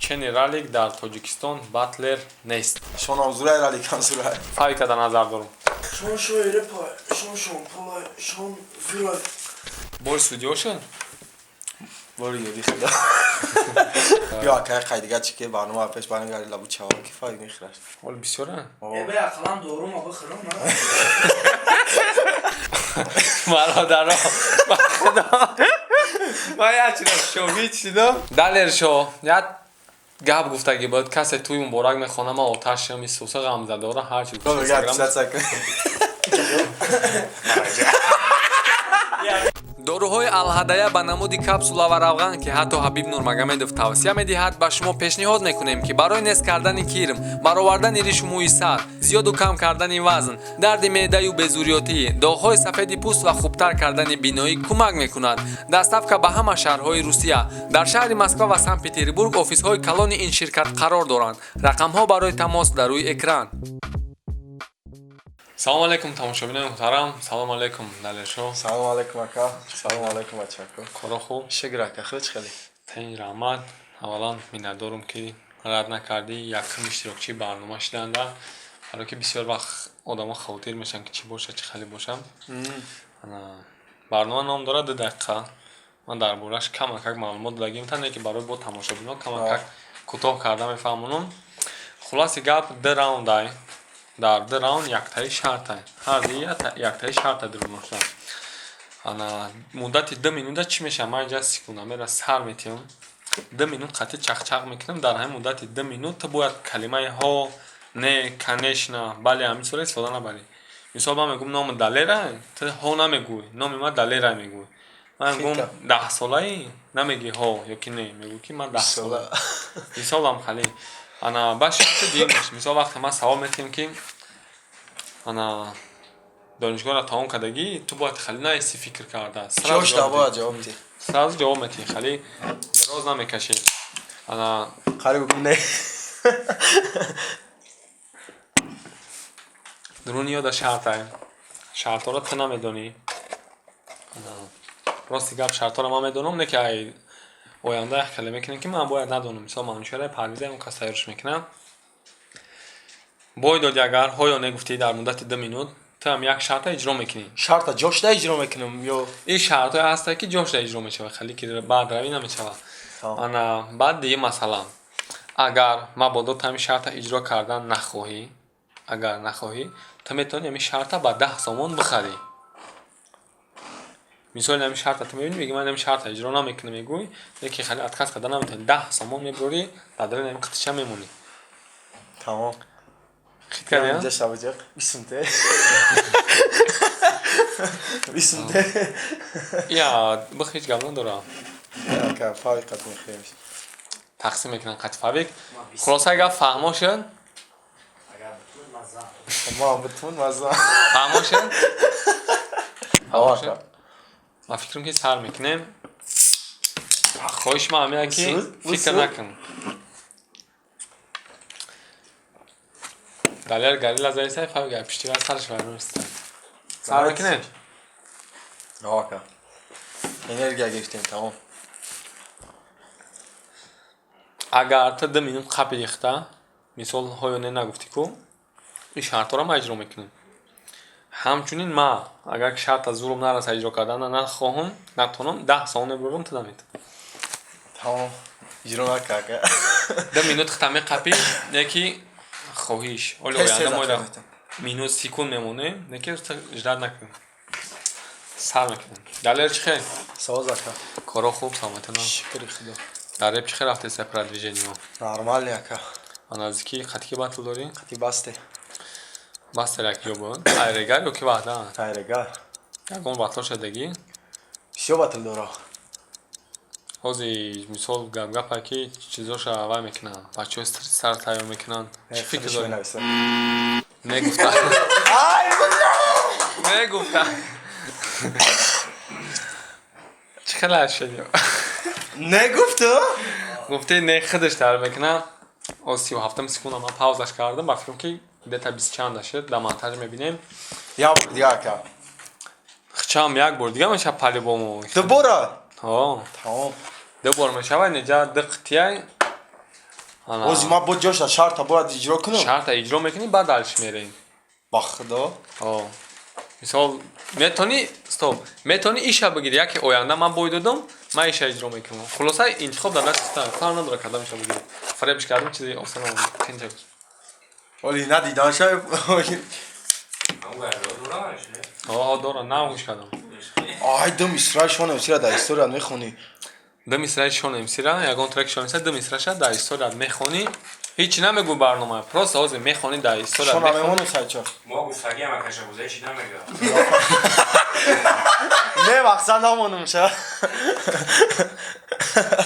Чени ралик дар Тоҷикистон батлер нест. Шонам зурай, раликам зурай. Фавика дар назар дорум. Шон шои репай, шон шон полай, шон зурай. Бори судиёша? Бори ёди худо. Ё акай қайдига чи ки барнома пеш барнагари лабу чава ки фавик мехӯраш. Ҳол бисёра? Э, бе ақаллан дорума бихӯрам, на? Бародаро, ба худо. Ман як чиза шоҳид шидам. Далершо, як гап гуфтагӣ буд, касе тӯи муборак мехона, ман оташам, исуса ғамзадора, ҳар чиз. Доруҳои Алҳадая ба намуди капсула ва равған, ки ҳатто Ҳабиб Нурмагомедов тавсия медиҳад, ба шумо пешниҳод мекунем, ки барои нест кардани кирм, баровардани ришу мӯи сар, зиёду кам кардани вазн, дарди меъдаю безурётӣ, доғҳои сафеди пӯст ва хубтар кардани биноӣ кӯмак мекунад. Доставка ба ҳама шаҳрҳои Русия. Дар шаҳри Москва ва Санкт Петербург офисҳои калони ин ширкат қарор доранд. Рақамҳо барои тамос дар рӯи экран. Салому алайкум, тамошобинони муҳтарам. Салому алайкум, Далершо. Салому алайкум, ака. Салому алайкум, бачако. Коро хуб? Шукр, ака, худ чӣ хеле? Тани раҳмат. Аввалан миннатдорум, ки рад накардӣ, якум иштирокчии барнома шиданда. Барое ки бисёр вақт одамо хавотир мешаванд, ки чӣ боша, чӣ хеле бошам. Барнома ном дорад 2 дақиқа. Ман дар борааш камакак маълумот додагим, тане ки барои бо тамошобинон камакак кӯтоҳ карда мефаҳмонам. Хулоси гап, ду раундай. Дар ду раунд яктаи шартай. Ҳар яктаи шарта дуруношта. Ана муддати 2 минута чӣ мешавад? Ман инҷа секундамера сар метиҳам. 2 минут қатъи чақчақ мекунам. Дар ҳамин муддати 2 минут ту бояд калимаи ҳо, не, конечно, бале, ҳамин чизҳоро истифода набарӣ. Мисол, ман мегӯм номи Далера, ту ҳо намегӯй, номи ман Далера мегӯй. Ман мегӯм 10-солаӣ, намегӣ ҳо ё ки не, мегӯй ки ман 10-сола. Мисолам хали. Ана ба шарти дуюмаш, мисол, вақте ман савол метиҳам, ки ана донишгоҳро тамом кардагӣ, ту бояд хали наисти фикр карда. Сразу ҷавоб метиҳӣ, хали дароз намекашӣ. Ана Қариб гум не. Дуруни ёда шартай. Шартҳоро ту намедонӣ. Рости гап, шартҳоро ман медонам, не ки ай оянда як хеле мекунем, ки ман бояд надонам. Мисол, Манучера Парвиза он кас тайёрш мекунам. Бой доди, агар ҳо ё не гуфтӣ дар муддати 2 минут, ту ҳам як шарта иҷро мекунӣ. Шарта ҷошда иҷро мекунам ё? Ин шартҳое ҳастанд, ки ҷошда иҷро мешавад, хеле ки баъд равӣ намешавад. Ана баъд дигар масъала. Агар мабодо ту ҳамин шарта иҷро кардан нахоҳӣ, агар нахоҳӣ, ту метавонӣ ҳамин шарта ба 10 сомон бихарӣ. Мисол, ҳамин шарта ту мебинӣ, мегӯӣ ман ҳамин шарта иҷро намекунам, мегӯӣ, лекин хеле отказ карда наметавонӣ. 10 сомон мебурӣ, дар даруни ҳамин қитича мемонӣ. Тамом. Хит кардӣ? Инҷа шабаҷақ. Бисумте. Бисумте. Я, бих, ҳеҷ гап надорам. Ака, фавик қат мехӯрем. Тақсим мекунам қати фавик. Хулосаи гап фаҳмо шуд? Ма битун маза. Фаҳмо шуд? Фаҳмо шуд? Ман фикрам, ки сар мекунем. Хоҳиши ман ҳамин, ки фикр накун. Далер горилла заисай, фавик ай пишти ва сараш вайрониста. Сар мекунем? Ака. Энергия гирифтем, тамом. Агар ту 2 минут қапи рехта, мисол, ҳо ё не нагуфтӣ ку, ин шартҳоро ман иҷро мекунам. Ҳамчунин ман агар ки шарта зурум нараса, иҷро кардан нахоҳам, натонам, 10 сомон мебурам, ту наметавонӣ. Тамом. Иҷро нака, ака. 2 минут хита меқапӣ, яки хоҳиш. Оли оянда мо минут секунд мемонем, неки ждать накун. Сар мекунем. Далер, чӣ хел? Соз, ака. Коро хуб, саломатӣ? Шукри худо. Дар реп чӣ хел рафтеса продвижение? Нормально, ака. А наздики қатики батл дорӣ? Қати басте. Бастер як ҷо буд. Айрегар ё ки ваҳда? Айрегар. Ягон батло шудагӣ? Бисёр батл дора. Ҳозир, мисол, гапгапа ки чизоша вай мекунанд, бачаҳои сар тайёр мекунанд. Чӣ фикр дорӣ? Негуфта. Негуфта. Чӣ хеле шуд? Негуфту? Гуфти не, худаш тайёр мекунад. Оз 37-ум секунда ман паузаш кардам, ба фикрам, ки где-то бист чанда шуд, дар монтаж мебинем. Як бор дига, ака. Хчам як бор дига мешавад по-любому. Дубора? Ҳо. Тамом. Ду бор мешавад, неҷа ду қитияй. Ози ман бо ҷоша шарта бояд иҷро кунам. Шарта иҷро мекунӣ, баъд дальше мерем. Ба худо. О. Мисол, метавонӣ, стоп, метавонӣ иша бигирӣ, яке оянда ман бой додам, ман иша иҷро мекунам. Хулоса, интихоб дар дасти туст, фарқ надорад кадомиша бигирӣ. Фаребш кардам, чизи осон қинча. Оли надиданша. О, дора, нав гӯш кардам. Ай, ду мисраи Шон МС-ра дар история мехонӣ. Ду мисраи Шон МС-ра, ягон трек Шон МС, ду мисраша дар история мехонӣ. Ҳеҷ намегӯ барнома, просто ҳозир мехонӣ дар история. Шон мемонем сайча. Мо гуфтагиам акаша буза ҳеҷ намега. Не, мақсад намонум ша.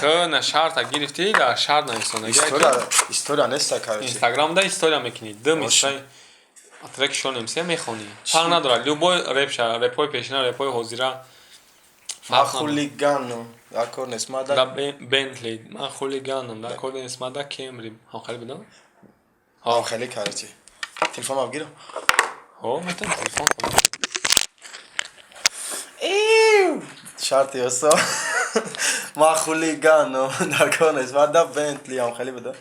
Ту на шарта гирифтӣ, дар шарт нависондаги. История, история неста, короче. Инстаграмда история мекунӣ. Ду мисраи трек Шон МС мехонӣ. Фарқ надорад, любой репша, репҳои пешина, репҳои ҳозира. Ман хулиганам, дар кор нест мада. Да Бентли, ман хулиганам, дар кор нест мада Кемри. Ҳам хеле будам? Ҳам хеле, короче. Телефонам гирам. Ҳо, метавонӣ телефон. Шарти осо. Ман хулиганам, дар кор нест мада Бентли, ҳам хеле будам.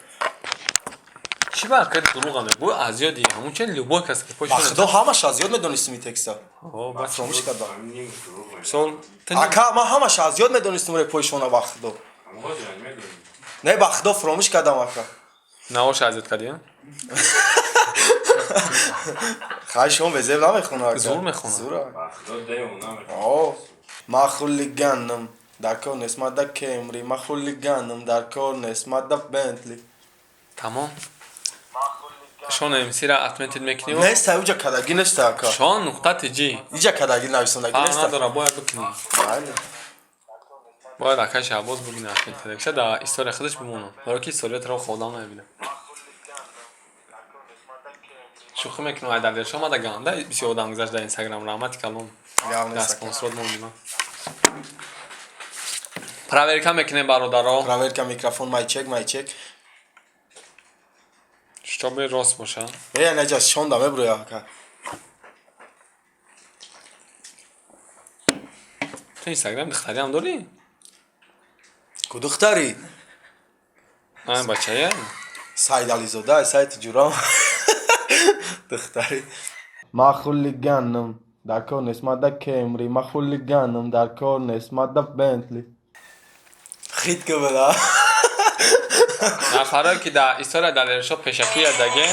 Чӣ ба ки дурӯға мегӯ, аз ёди ҳамун че любой кас ки Ба худо, ҳамаш аз ёд медонистим ин текста. Ҳо, бас. Фаромӯш кардам. Мисол, Ака, ман ҳамаш аз ёд медонистим репои шона, ба худо. Не, ба худо, фаромӯш кардам, ака. Навоша аз ёд кардӣ? Хай, шумо безеб намехона, ака. Зур мехона. Зур. Ман хулиганам, дар кор нест мада Кемри, ман хулиганам, дар кор нест мада Бентли. Тамом. Шон МС-ра отметить мекунӣ? Неста, уҷа кадаги неста, ака. Шон нуқта тж. Иҷа кадаги нависондаги Фарқ неста. надорад, бояд бикунӣ. Майли. Бояд акай Шаҳбоз бубина отметить кардагиша, дар история худаш бимонад. Барои ки история туро одам намебинад. Шӯхӣ мекунам, ай Далершо омада ганда, бисёр одам гузашт дар Инстаграм, раҳмати калон. Гап Дар нест, ака. спонсорот мондима. Проверка мекунем, бародаро. Проверка микрофон, mic check, mic check. Чтобы рост боша. Э, неҷа шонда меброя, ака. Ту Инстаграм духтариам дорӣ? Ку духтари? Ай бачая? Сайдализода, сайти ҷурам. Духтари. Ман хулиганам, дар кор нест мада Кемри, ман хулиганам, дар кор нест мада Бентли. Хит ки буда. Нафарое ки дар история Далершо пешакӣ ядаге,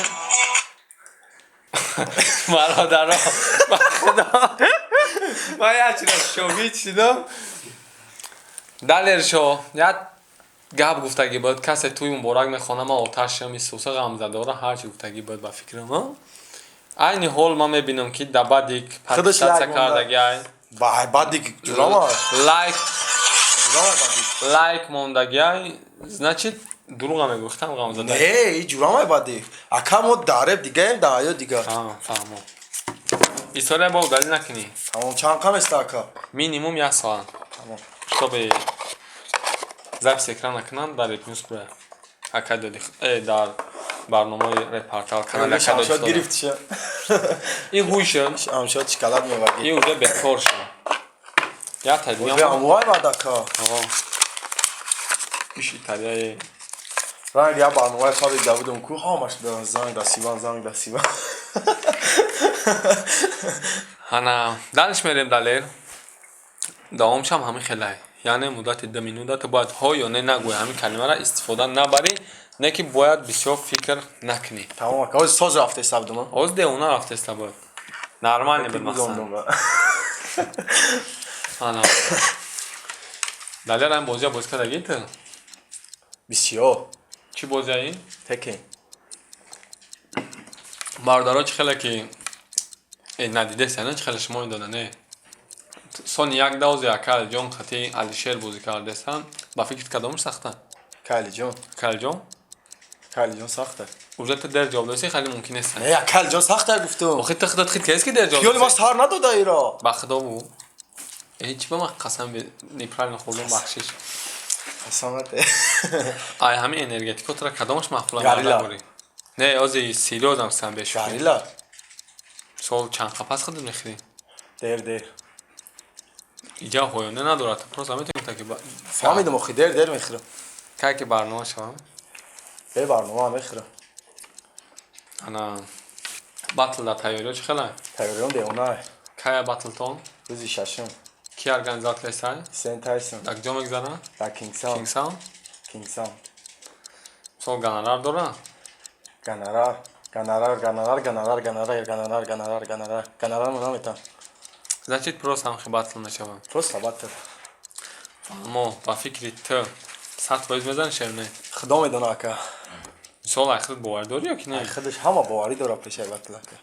бародаро, ба худо, ман як чиза шогирд шидам. Далершо як гап гуфтагӣ буд, касе тӯи муборак мехона, ман оташам исуса ғамзадора, ҳарчи гуфтагӣ буд, ба фикрам. Айни ҳол ман мебинам, ки да бадик Худаш подписаться лайк монда. кардагиай. Бай, бадик ҷурама. Лайк Ҷурама бадик. Лайк мондагиай, значит, дурӯға мегӯфтам, ғамзада. Не, и ҷурама бадик. Ака, мо дар реп дигаем, дар ҳаёт дига. Фаҳмо. История бо удалить накунӣ. Тамом, чанд қам еста, ака? Минимум як соат. Тамом. Чтобы запись экран накунанд, дар Репнюс бура. Ака доди дар барномаи Репортал канали ака Амшод доди. гирифтиша. Ин ҳуй шуд. Амшод шоколад меварги. Ин уже бекор шуд. Як та Уже дига. амвай бад, ака. Иш италияи. Ранг я барномаи фабрик да будум ку, ҳамаш да занг дасиван, занг дасиван. Ҳана, дальше мерем, Далер. Давомшам ҳамин хелай. Яъне муддати 2 минута ту бояд ҳо ё не нагӯӣ, ҳамин калимаро истифода набарӣ, не ки бояд бисёр фикр накунӣ. Тамом, ака, ҳозир соз рафтеста будум. Ҳозир девона рафтеста буд. Нормально буд, мақсад. Ана. Далер, ҳамин бозия бозӣ кардагӣ ту? Бисёр. Чӣ бозияи? Текен. Бародаро, чӣ хеле ки надидеста, не, чӣ хеле шумо медона, не. Сони як давзи ака Алиҷон қати Алишер бозӣ кардестан. Ба фикрт, кадомаш сахта? Калиҷон. Ака Алиҷон? Калиҷон сахта. Уже ту дер ҷавоб додӣ, хеле мумкин нест. Не, ака Алиҷон сахта гуфтум. Охи, ту худат хит кардӣ, ки дер ҷавоб Хиёли ма додӣ. сар надода иро. Ба худо бу. Чӣ ба ман қасам неправильно хӯрдам, бахшиш. Қасамат. Ай ҳамин энергетико тура кадомаш маъқула? Горилла. Не, ози серьёзам сан бешӯхӣ. Горилла. Сол чанд қапас худат мехӯрӣ? Дер, дер. Иҷа ҳоёне надорад, просто метавонӣ таки Фаҳмидам, охи, дер, дер мехӯрам. Кай ки барнома шавам. Бе барнома мехӯрам. Ана батл дар тайёриё чӣ хелай? Тайёриём девонай. Кая батлтон? Рӯзи шашум. Ки организатор кардисай? Сен Тайсон. Дар куҷо мегзарад? Дар Кингсаун. Кингсаун? Кингсаун. Мисол, гонорар дора? Гонорар, гонорар, гонорар, гонорар, гонорар, гонорар, гонорар, гонорар. Гонорар мо наметам. Значит, просто ҳамхи батл мешавад. Просто батл. Мо ба фикри ту 100% мезаниш ё не? Худо медона, ака. Мисол, ай худат боварӣ дорӣ ё ки не? Ай худаш ҳама боварӣ дора пешаи батл, ака.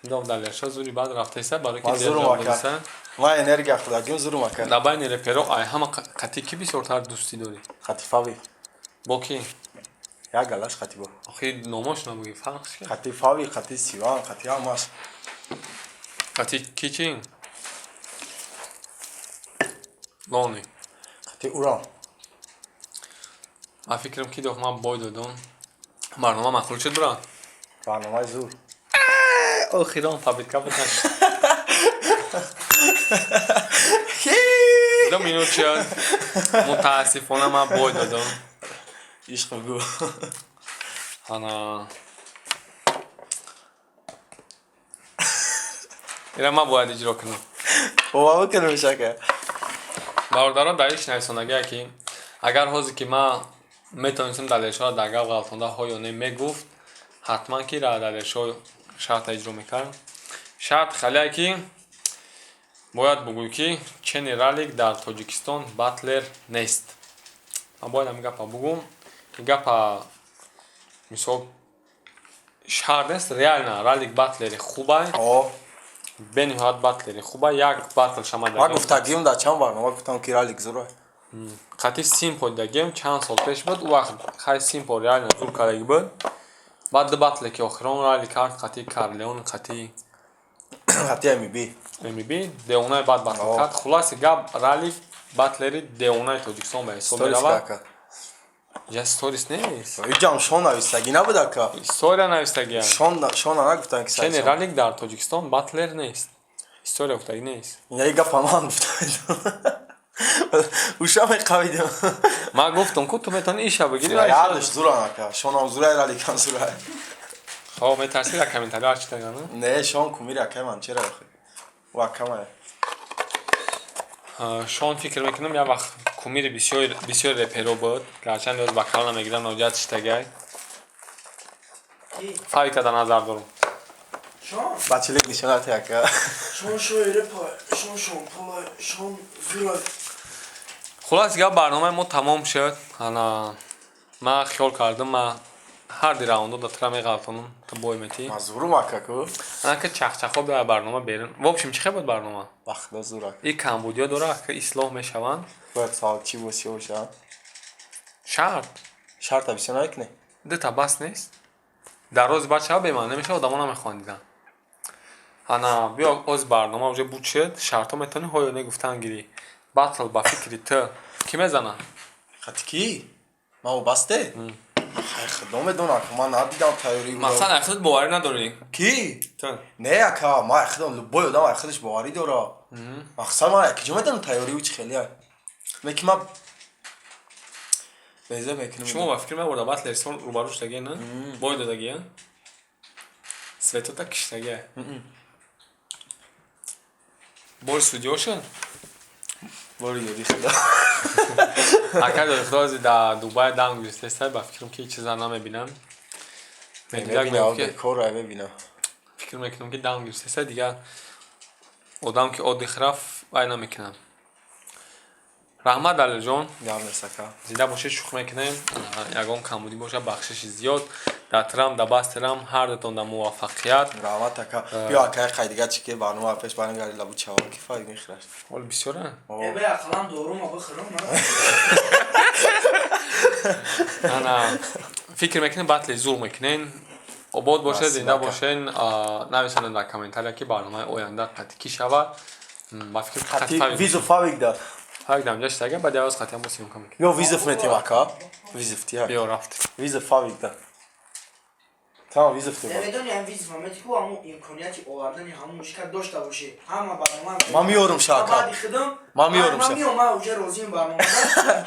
Дом Далершо зури баъд рафтаиса, барои ки Ман дер зурум, ҷавоб ака. додиса. Ман энергия худагим, зурум, ака. Дар байни реперо ай ҳама қатъи кӣ бисёртар дӯстӣ дорӣ? Қати Фави. Бо кӣ? Як галаш қати бо. Охи номош набуги, фарқ чи? Қати Фави, қати Сиван, қати ҳамаш. Қатъи кӣ чӣ? Лони. Қати урам. Ман фикрам ки дох ман бой додум. Барнома маъқул шуд, брат? Барномаи зур. Охирон попытка буд, нашуд. 2 минут шуд. Мутаассифона ман бой додум. Ишқ бигӯ. Ана. Ира ман бояд иҷро кунам. Бовар бикунем, ака. Бародарон, дар иш нависондагие ки агар ҳозир ки ман метавонистам Далершоро дар гап ғалтонда ҳо ё не мегуфт, ҳатман ки ра Далершо шарта иҷро мекард. Шарт халие ки бояд бугӯй ки чени Ралик дар Тоҷикистон батлер нест. Ман бояд ҳамин гапа бугӯм. Ин гапа мисол шарт нест, реально Ралик батлери хубай. О. Бениҳоят батлери хубай. Як батл шама Ман гуфтагим дар чанд барнома гуфтам ки Ралик зурай. Қатъи Симпо дидагем, чанд сол пеш буд. Ӯ вақт хай Симпо реально зур кардагӣ буд. Баъд ду батле ки охирон Ралик кард қатъи Карлеон, қатъи Қати МБ. МБ девонаи бад батл кард. Хулоси гап, Ралик батлери девонаи Тоҷикистон ба ҳисоб Сторис меравад. ака. Ҷа сторис нест. Иҷам шон навистагӣ набуд, ака. История навистагия. Шон шона нагуфтан ки Чени сайсон. Ралик дар Тоҷикистон батлер нест. История гуфтагӣ нест. Ина гапа ман гуфтам. Уша меқавидам. Ман гуфтам ку ту метавонӣ иша бигирӣ ва иша- Ҳардуш зуран, ака. Шонам зурай, Раликам зурай. Хоб, метарсӣ дар комментариҳо ҳар чи дагана? Не, шон кумири акай ман чера охи. Ӯ акамай. Шон фикр мекунам як вақт кумири бисёр бисёр реперо буд. Гарчанд ёз ба кал намегирам, ноҷият шитагай. Ки? Фавика дар назар дорам. Шон? Бачилик нишонати, ака. Шон шои репа, шон шонпулай, шон зурай. Хулоси гап, барномаи мо тамом шуд. Ана ман хиёл кардам, ман ҳар ди раундо да тура меғалтонам, ту бой метӣ. Ман зурум, ака, ку. Ана ки чахчахо биёя барнома берун. В общем, чӣ хел буд барнома? Ба худо зур, ака. И камбудиё дора, ки ислоҳ мешаванд. Бояд савол чӣ боси боша? Шарт. Шарта бисёр намекунӣ? Дута бас нест. Дар рози баъд шава бемаъна намешава, одамо намехоҳанд дидан. Ана биё, оз барнома уже буд шуд, шартҳо метавонӣ ҳо ё не гуфтан гирӣ. Батл ба фикри ту кӣ мезанад? Қати кӣ? Ман басте? Хай, худо медона, ака, ман надидам тайёрӣ. Мақсад, ай худат боварӣ надорӣ? Кӣ? Ту. Не, ака, ман ай худам, любой одам ай худаш боварӣ дора. Мақсад, ман киҷо медонам тайёрӣ ӯ чӣ хеле ай. Лекин ман беза мекунам. Шумо ба фикр мебурда батлер сон рӯбарӯ шудагӣ, на? Бой додагӣ, светота киштагӣ. Бори судиё шуд? Бори ёди худо. Ака дохтози дар Дубай дам гирифтеста, ба фикрам ки чиза намебинам. Мебинам, бекор ай мебинам. Фикр мекунам ки дам гирифтеста, дигар одам ки отдых рафт, вай намекунам. Раҳмат, Далелҷон. Гап нест, ака. Зинда бошед, шӯх мекунем. Ягон камбудӣ боша, бахшиши зиёд. Дар трам, дар бастерам, ҳар дутон дар муваффақият. Раҳмат, ака. Биё, ака, як қай дига чӣ ки барнома пеш барем, гари лабу чаво ки файд мехӯраш. Ҳол бисёра. Э, бе ақаллан дорума бихӯрам, на? Ана фикр мекунем, батли зур мекунен. Обод бошед, зинда ака. бошен. Нависонед дар комментария ки барномаи оянда қатъи кӣ шавад. Ба фикр Қати визу фавик да. Фавик дар инҷа шитага, баъд яваз қатъиан бо съёмка мекунем. Ё визов метем, ака. Визов тия. Биё, рафт. Визов фавик да. Тамом, вызов ту. Намедони, ҳам вызов амети ку, ҳамун имконияти овардани ҳамун мужика дошта бошӣ, ҳама барнома. Ман меёрум шака. Баъди хидм. Ман меёрум Ман ша. меём, ман уже розием барномада.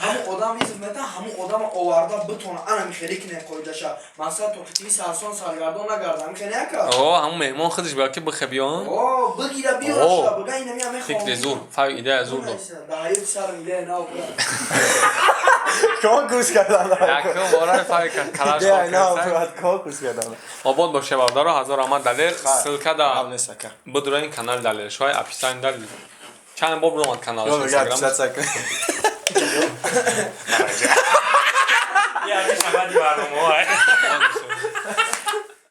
Ҳамун одам вызов метан, ҳамун одама оварда битона, ана михеле кинем қоидаша. Масалан, то тиви сарсон саргардон нагарда, михеле яка. О, ҳамун меҳмон худаш бояд ки бихе биён. О, бигира, биёраша, бага инами ҳаме. Фикри зур, фай, идея зур дод. Да ҳаёти сарам идея нав. Конкурс кардан. Якум бора фай калаш. Идея нав, конкурс кардан. Обод боше, бародаро, ҳазор раҳмат, Далер. Ссылка да Гап нест, ака. бидураин канали Далер шояд описание да чанд бор биромад каналаш. Ё, мега. Инстаграм. Подписаться кун. Я миша баъди барномаҳо. Обод боше.